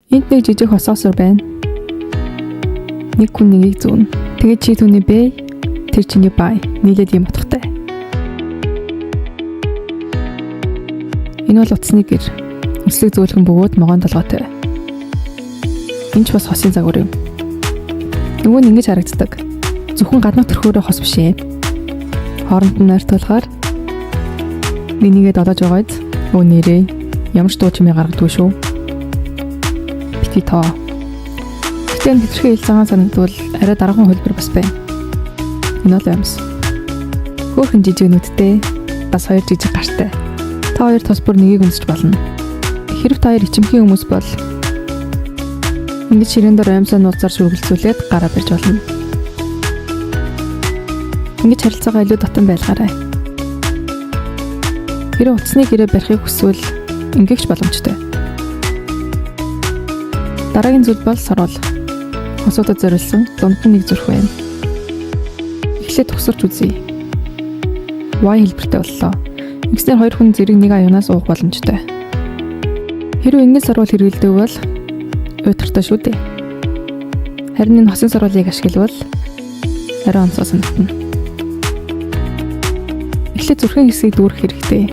Энд нэг жижиг хосоосор байна. Нэг хүн нэгийг зүүнэ. Тэгээд чи түүний бэй, тэр чиний бай. Нийлээд ийм утгатай. Энэ бол утасны гэр. Өслөг зөөлхөн бөгөөд могоон толгойтой. Энэ ч бас хосын загвар юм. Нөгөө нь ингэж харагддаг. Зөвхөн гаднах төрхөөрөө хос биш ээ. Хооронд нь ойртуулахаар нэг нэгээ долоож байгаа биз? Өө нэрээ. Ямар ч дуу чимээ гаргадаггүй шүү. Бити тоо. Гэхдээ энэ хэтэрхий ил цагаан санагдвал арай дараахан хөлбөр бас байна. Энэ бол юмс. Хөөхөн жижиг нүдтэй бас хоёр жижиг гартай. Та хоёр тус бүр нэгийг үнсэж болно. Хэрв та хоёр ичимхий хүмүүс бол ингэж ширээн дээр оймсоо нууцаар шүргэлцүүлээд гараа барьж болно. Ингэж харилцаагаа илүү дотн байлгаарай. Хэрэв утасны гэрээ барихыг хүсвэл ингэх ч боломжтой. Дараагийн зүйл бол сорвол. Хосуудад зориулсан дунд нь нэг зүрх байна. Эхлээд тугсарч үзье. Y хэлбэртэй боллоо. Ингэснээр хоёр хүн зэрэг нэг аюунаас уух боломжтой. Хэрвээ энгийн сорвол хэрэглэдэг бол уйтгартай шүү дээ. Харин энэ хосын сорволыг ашиглавал арай онцгой санагдана. Эхлээд зүрхэн хэсгийг дүүрэх хэрэгтэй.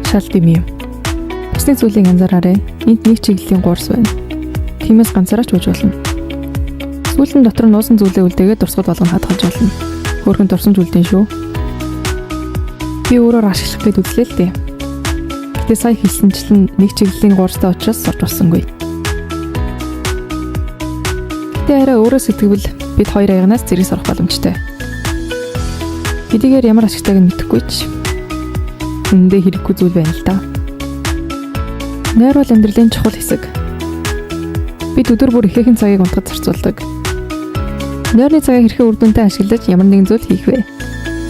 Шал дэм юм. Бас нэг зүйлийг анзаараарай. Энд нэг чиглэлийн гуурс байна. Тиймээс ганцаараа ч ууж болно. Сүүлд нь дотор нь нуусан зүйлээ үлдээгээд дурсгал болгоно хадгалж болно. Хөөрхөн дурсамж үлдэн шүү. Би өөрөөр ашиглах гээд үзлээ л дээ. Гэтэ сая хэлсэнчлэн нэг чиглэлийн гуурстай учраас сурч болсонгүй. Гэтэ арай өөрөө сэтгэвэл бид хоёр аягнаас зэрэг сорох боломжтой. Хэдийгээр ямар ашигтайг нь мэдэхгүй ч үнэндээ хэрэггүй зүйл байна л да. Нойр бол амьдралын чухал хэсэг. Бид өдөр бүр ихээхэн цагийг унтахад зарцуулдаг. Нойрны цагийг хэрхэн үр дүнтэй ашиглаж ямар нэгэн зүйл хийх вэ?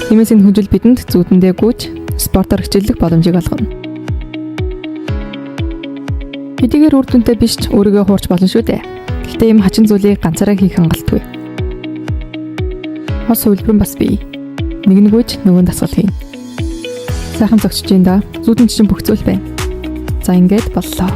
Тиймээс энэ хүнжил бидэнд зүүдэндээ гүйж спортоор хичээллэх боломжийг олгоно. Хэдийгээр үр дүнтэй биш ч өөрийгөө хуурч болно шүү дээ. Гэхдээ ийм хачин зүйлийг ганцаараа хийх хангалтгүй. Хос хувилбар нь бас бий. Нэг нь гүйж нөгөө нь дасгал хийнэ. Сайхан зогсож байна да. Зүүдэнд чинь бүх зүйл байна. За ингээд боллоо.